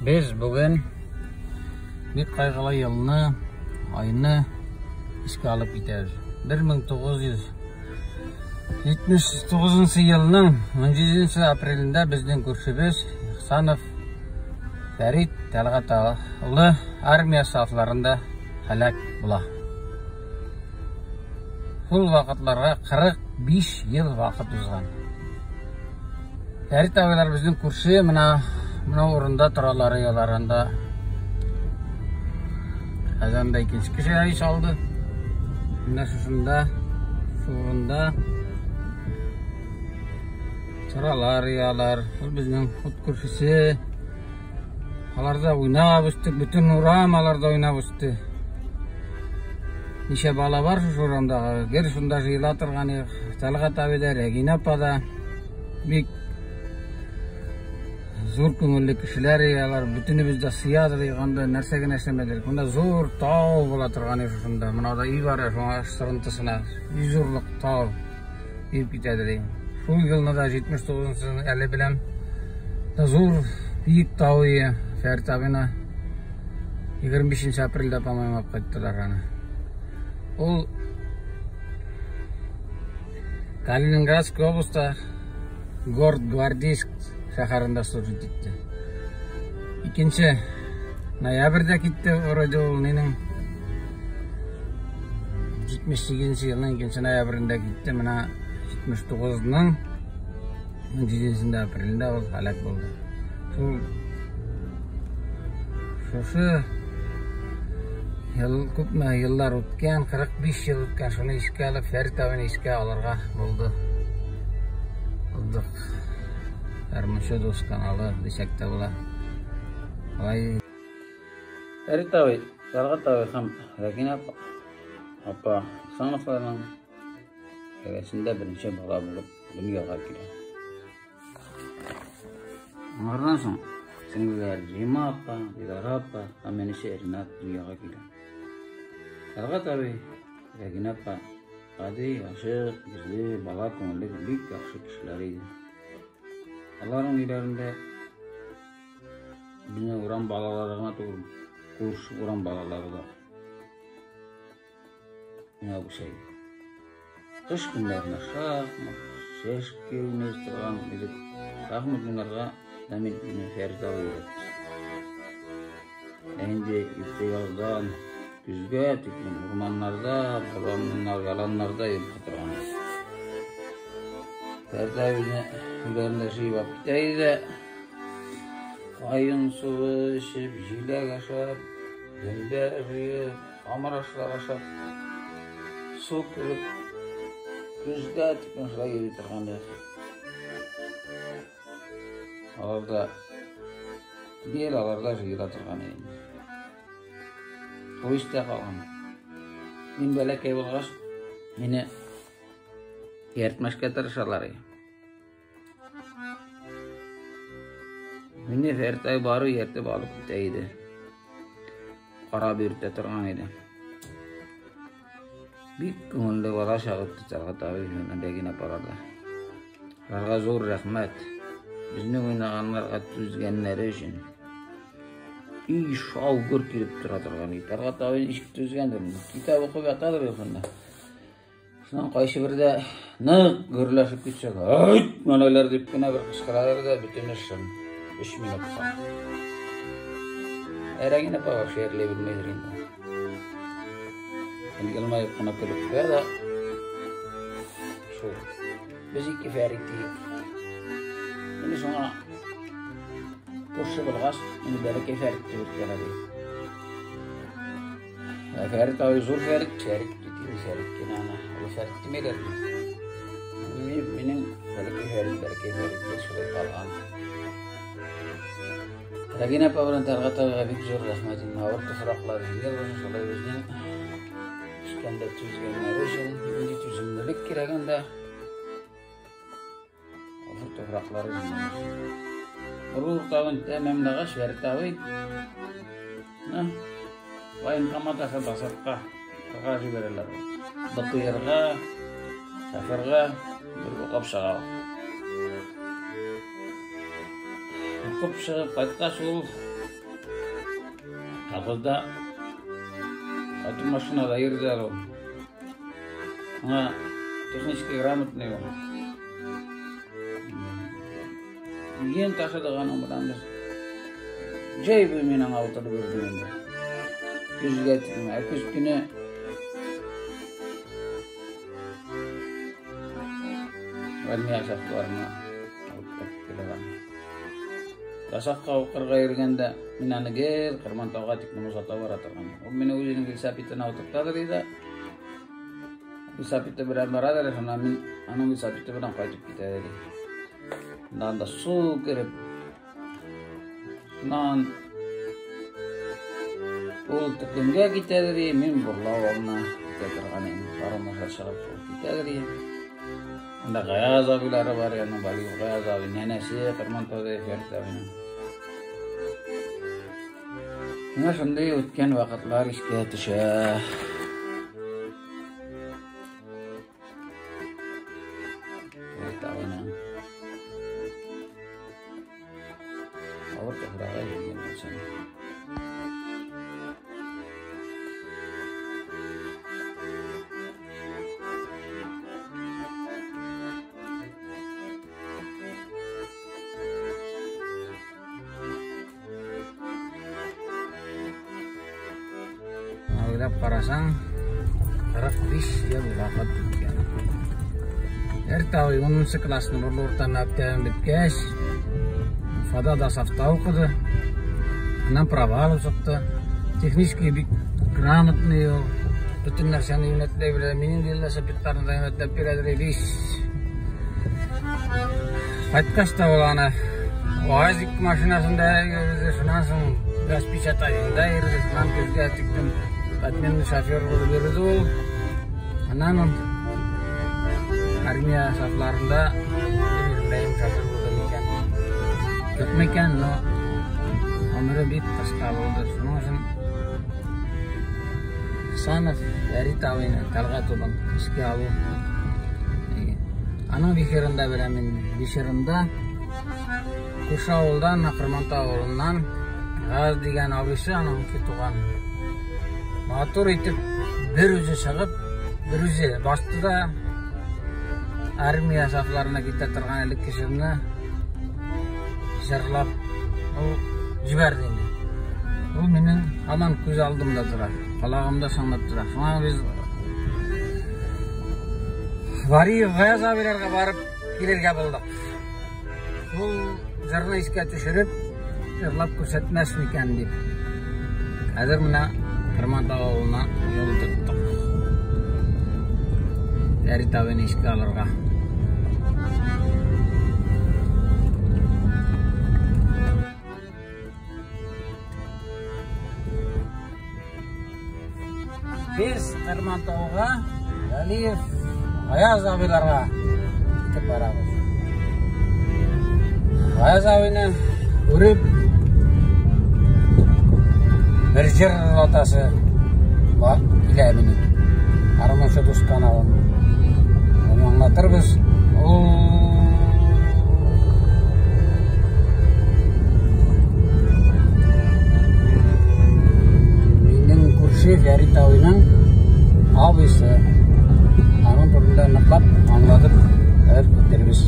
Без бүген бик кайгылы елны, айны искә алып китәбез. 1979 елның 17 апрелендә безнең күршебез Ихсанов Фәрит Тәлгать улы армия сафларында һәлак була. Шул вакытларга 45 ел вакыт узган. Фәрит абыйлар безнең күрше, менә менә урында торалар алар анда. Хәзер анда икенче кеше өй салды. Менә шушында, шу урында торалар алар. Ул безнең ут күршесе. Аларда уйнап үстек, бөтен урам аларда уйнап үсте. Ничә бала бар шушы урамдагы, гел шунда җыела торган идек. Тәлгать абый да, Рәгинә апа да бик зур күңелле кешеләр иде алар. Бөтенебез дә сыядыр идек анда, нәрсә генә эшләмәдек. Монда зур тау була торган иде шушында. Монда да өй бар, шуңа сырынтысына. Өй зурлык тау. Дип китәдер ди. Шул елны да 79 әле беләм. Зур биек тау ие Фәрит абыйны 25 апрельдә, по-моему, алып кайттылар аны. Ул Калининградский областьта город Гвардейск шәһәрендә служить итте. 2 ноябрьдә китте вроде ул нинең 78 елның 2 ноябрендә китте, менә 79-ның 17 апрелендә ул һәлак булды. Шул шушы ел күпме еллар үткән, 45 ел үткән, шуны искә алып, Фәрит абыйны искә алырга булды. Булдык. Гармунчы дус каналы дисәк тә була. Алай. Фәрит абый, Тәлгать абый һәм Рәгинә апа Ихсановларның гаиләсендә беренче бала булып дөньяга килә. Аңардан соң сеңлеләре Рима апа, Дилара апа һәм энесе Ринат дөньяга килә. Тәлгать абый, Рәгинә апа гади, ачык йөзле, бала күңелле бик яхшы кешеләр иде. Аларның өйләрендә Безнең урам балалары гына түгел, күрше урам балалары да. Менә бу шәй. Кыш көннәрендә шахмат, шешке уйный торган идек. Шахмат уйнарга да мин Фәрит абый өйрәтте. Ә инде иртә яздан көзгә тиклем урманнарда, боланнар, яланнарда йөреп торган. Фәрит абый безне өйләрендә җыеп алып китә иде. Каен суы эчеп, җиләк ашап, гөмбә җыеп, камыр ашлар ашап, су кереп, көзгә тиклем шулай йөри торган идек. Аларда гел аларда җыела торган иде. Шул истә калган. Мин бәләкәй булгач, мине ияртмәскә тырышалар иде. Мине Фәртай бары ияртеп алып китә иде. Карап йөртә торган иде. Бик күңелле бала чагы үтте Тәлгать абый белән Рәгинә апаларда. Аларга зур рәхмәт. Безне уйнаганнарга түзгәннәре өчен. Өй шау гөр килеп тора торган иде. Тәлгать абый ничек түзгәндер. Китап укып ятадыр юкында. Шуннан кайсы бердә нык гөрләшеп китсәк, әйт, малайлар дип кенә бер кычкыралар да бөтен эш шым. 3 минутка. Ә Рәгинә апа вообще әрләй белмидер инде. Инде елмаеп кына көлеп куя да шул. Без ике Фәрит диек. Инде шуңа күрше булгач, инде бәләкәй Фәрит дип йөртәләр ди. Фәрит абый зур Фәрит, Фәрит бит инде Фәрит кенә аны. Олы Фәрит димәйләр бит. Минем бәләкәй Фәрит, бәләкәй Фәрит дип шулай калган. Рәгинә апа белән Тәлгать абыйга бик зур рәхмәт инде. Авыр туфраклар җиңел булсын, шулай безнең үскәндә түзгәннәре өчен, нинди түземлелек кирәк анда. Авыр туфраклары җиңел. Рух тагын тәмамлагач, Фәрит абый, военкомат аша Дасапка кырга җибәрәләр. БТРга, шоферга бер укып чыга. Укып чыгып кайткач ул колхозда машинада йөрде ул. Аңа технически грамотный ул. Ген ташыдык аның белән без. Җәй буе мин аңа утырып йөрдем инде. Көзгә тиклем, ә көз көне армия сафларына алып кайтып килә. Дасафка укырга йөргәндә мин аны гел Кырмантауга тиклем озата бара торган. Ул мине үзенең велосипедына утыртадыр иде. Велосипеды белән барадыр, шуннан мин аның велосипеды белән кайтып китә идем. Шуннан да су кереп, шуннан ул төкенгә китәдер, мин Бурлау авылына китә торган идем. Паром аша чыгып ул китәдер. Анда Гаяз абыйлары бар, янында Балиев Гаяз абый, нәнәсе Кырмантауда Фәрит абыйның. Менә шундый үткән вакытлар искә төшә. Фәрит абыйның. Авыр туфрагы җиңел булсын. Уйлап карасаң, 45 ел вакыт үткән. Эртә 10 классны Нурлы урта мәктәбен беткәч, Уфада да сафта укыды. Аннан права алып чыкты. Технически бик грамотный ул. Бөтен нәрсәне юнәтләй белә. Минем велосипедларны да юнәтләп бирәдер биш. Кайткач та ул аны УАЗик машинасында йөрде, шуннан соң распечатаниендә йөрде, шуннан көзгә тиктем подменный шофер булып йөрде ул. Аннан ул армия сафларында белмим шофер булды микән, юкмы икән, но гомере бик кыска булды. Шуның өчен Хисанов Фәрит абыйны Тәлгать улын искә алу. Аның вечерында беләм мин, вечерында күрше авылдан, Акырманта авылыннан Газ дигән абыйсы аның туган. Матур итеп бер үзе чыгып, бер үзе басты да армия сафларына китә торган элекке җырны җырлап ул җибәрде инде. Ул минем һаман күз алдымда тора, колагымда саңлап тора. Шуңа без Вариев Гаяз абыйларга барып килергә булдык. Шул җырны искә төшереп, җырлап күрсәтмәс микән дип. Хәзер менә Кырмантау авылына юл тоттык. Фәрит абыйны искә алырга. Без Кырмантауга Галиев Гаяз абыйларга китеп барабыз. Гаяз абыйны күреп бер җыр атасы бар килә минем. Гармунчы дус каналын. Аны аңлатырбыз. Ул минем күрше Фәрит абыйның абыйсы. Аның турында ныклап аңлатып үтербез.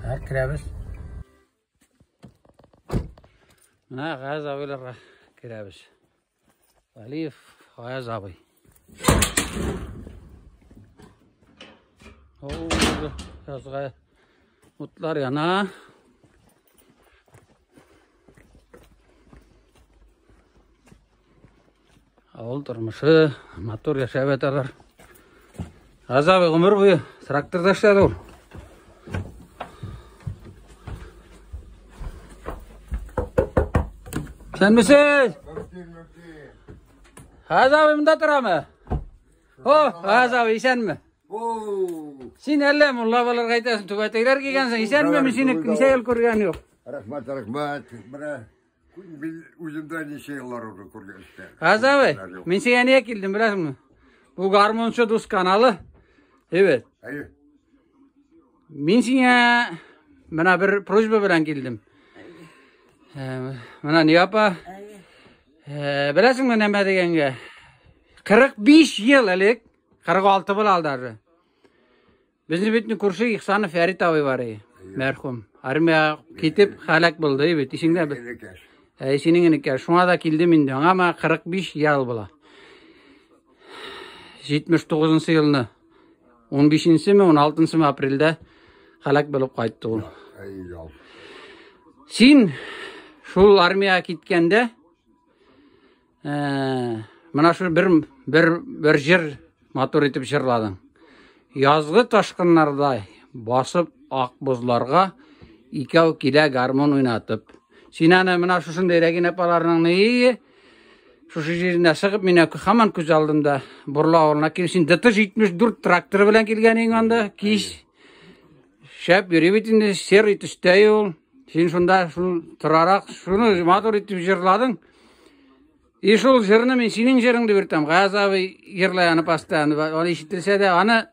Хәзер керәбез. Менә Гаяз абыйларга керәбез. Вәлиев Гаяз абый. О, язга утлар яна. Авыл тормышы, матур яшәп яталар. Гаяз абый гомер буе тракторда эшләде ул. Исәнмесез? Гаяз абый монда торамы? О, Гаяз абый, исәнме? Син әллә мулла булырга әйтәсең, түбәтәйләр кигәнсең. Исәнме? Мин сине ничә ел күргән юк. Рәхмәт, рәхмәт. Менә мин үземдә ничә еллар узды күргән эштә. Гаяз абый, мин сиңа нигә килдем, беләсеңме? Бу гармунчы дус каналы. Evet. Әйе. Мин сиңа менә бер просьба белән килдем. Менә ни апа? Беләсеңме нәмә дигәнгә? 45 ел элек, 46 була даже. Безнең бит күрше Ихсанов Фәрит абый бар иде, мәрхүм. Армия китеп һәлак булды бит, исеңдә бит. Энекәш. Әй, синең энекәш. Шуңа да килдем инде. Аңа ма 45 ел була. 79 елны 15-нчеме, 16-нчымы апрельдә һәлак булып кайтты ул. Әй, ял. Син шул армиягә киткәндә, менә шул бер җыр матур итеп җырладың. Язгы ташкыннардай басып ак бозларга икәү килә гармун уйнатып. Син аны менә шушындай Рәгинә апаларның ни шушы җиренә чыгып, мин һаман күз алдымда Борла авылына килеп, син ДТ-74 тракторы белән килгән идең анда, кич. Шәп йөри бит инде, серый төстә ул. Син шунда шул торарак шуны матур итеп җырладың. И шул җырны мин синең җырың дип йөртәм. Гаяз абый җырлай аны постоянно. Аны ишетелсә дә, аны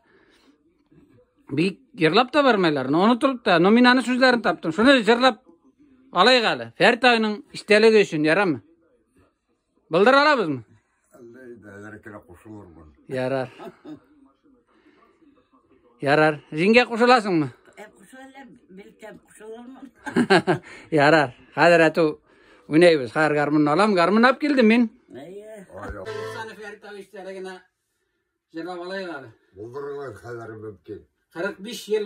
бик җырлап та бармайлар, но онытылып та. Но мин аны сүзләрен таптым. Шуны җырлап алайык әле. Фәрит абыйның истәлеге өчен, ярамы? Булдыра алабызмы? Әллә инде, әзер кенә кушылырмын. Ярар. Ярар. Җиңгә кушыласыңмы? Кушылам, белсәм кушылырмын. Ярар. Хәзер әтү уйнайбыз. Хәзер гармунны алам. Гармун алып килдем мин. Әйе. Ай, ял. Фәрит абый истәлегенә җырлап алайык әле. Булдырырга хәзер мөмкин. 45 ел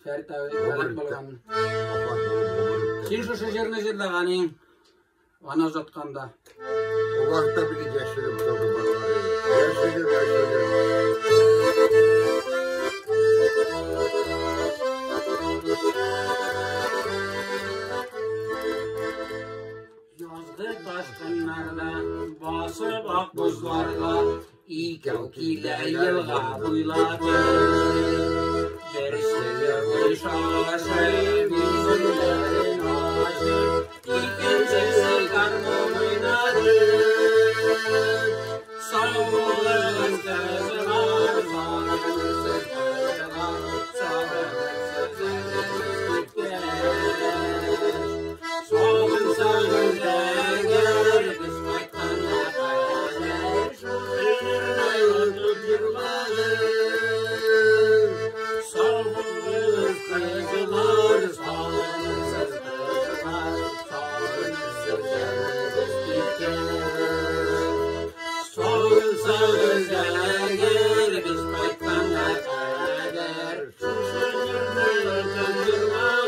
Фәрит абый һәлак булган. Апа булып гомер итте. Син шушы җырны җырлаган идең. Аны озатканда. Ул вакытта минем яшьлегем торды балалар. Яшьлегем, яшьлегем. Язгы ташкыннарда басып ак бозларга икәү килә елга буйлатып. Берсе җырлый шашып, йөзләрен ачып, икенчесе гармун уйнатып. Сау булыгыз, кызлар, сагынырсыз кызлар, сагынырсыз киткәч. Сагынсагыз әгәр, без кайтканга кадәр, шул җырны онытып йөрмәгез. Сау булыгыз, кызлар, сагынырсыз кызлар, сагынырсыз без киткәч. Сагынсагыз әгәр, без кайтканга кадәр, шушы җырны онытып йөрмәгез.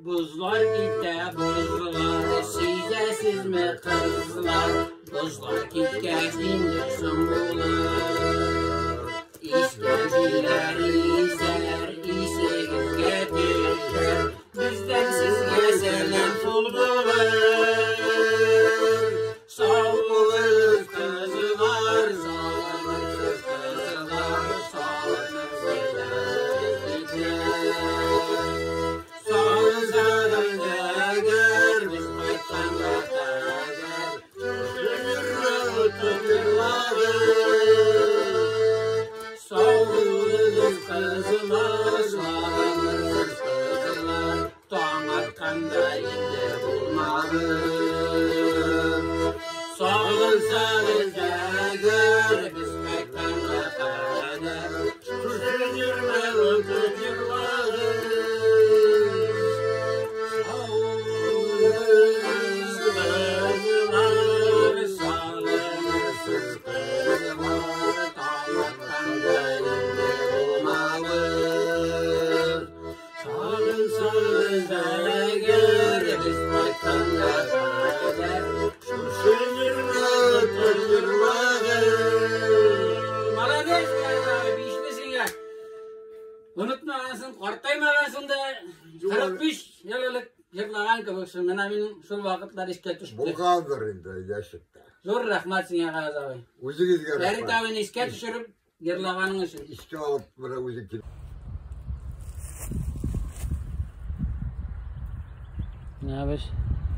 Бозлар китә, бозлар, сизәсезме, кызлар? Бозлар киткәч инде соң булыр. Искән җилләр исәр, исегезгә төшәр. Бездән сезгә сәлам шул булыр. Сау булыгыз, кызлар, сагынырсыз, кызлар, сагынырсыз киткәч. Сагынсагыз әгәр, без кайтканга кадәр, шушы җырны Сагынырсыз кызлар, сагынырсыз кызлар, таң атканда инде булмагыз. Сагынсагыз әгәр, без кайтканга кадәр, шушы җирне үтеп җырлагыз. Сагынырсыз кызлар, сагынырсыз кызлар, таң атканда инде булмагыз. Сагынсагыз әгәр, без кайтканга кадәр, шушы җирне үтеп җырлагыз. Молодец, Гаяз бишле сиңа. Онытмагансың, картаймагансың да, 45 ел элек җырлаган кебексең. Менә мин шул вакытлар искә төште. Булгандыр инде яшектә. Зур рәхмәт сиңа, Гаяз абый. Үзегезгә Фәрит рәхмәт. абыйны искә төшереп җырлаганың өчен. Искә алып менә үзе килеп. Менә без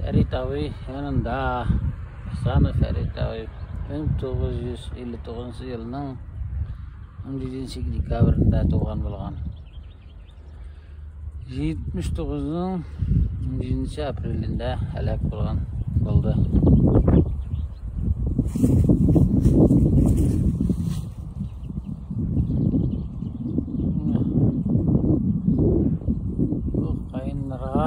Фәрит абый янында. Ихсанов Фәрит абый 1959 елның 17 декабрендә туган булган. 79-ның 17 апрелендә һәлак булган булды. Бу каеннарга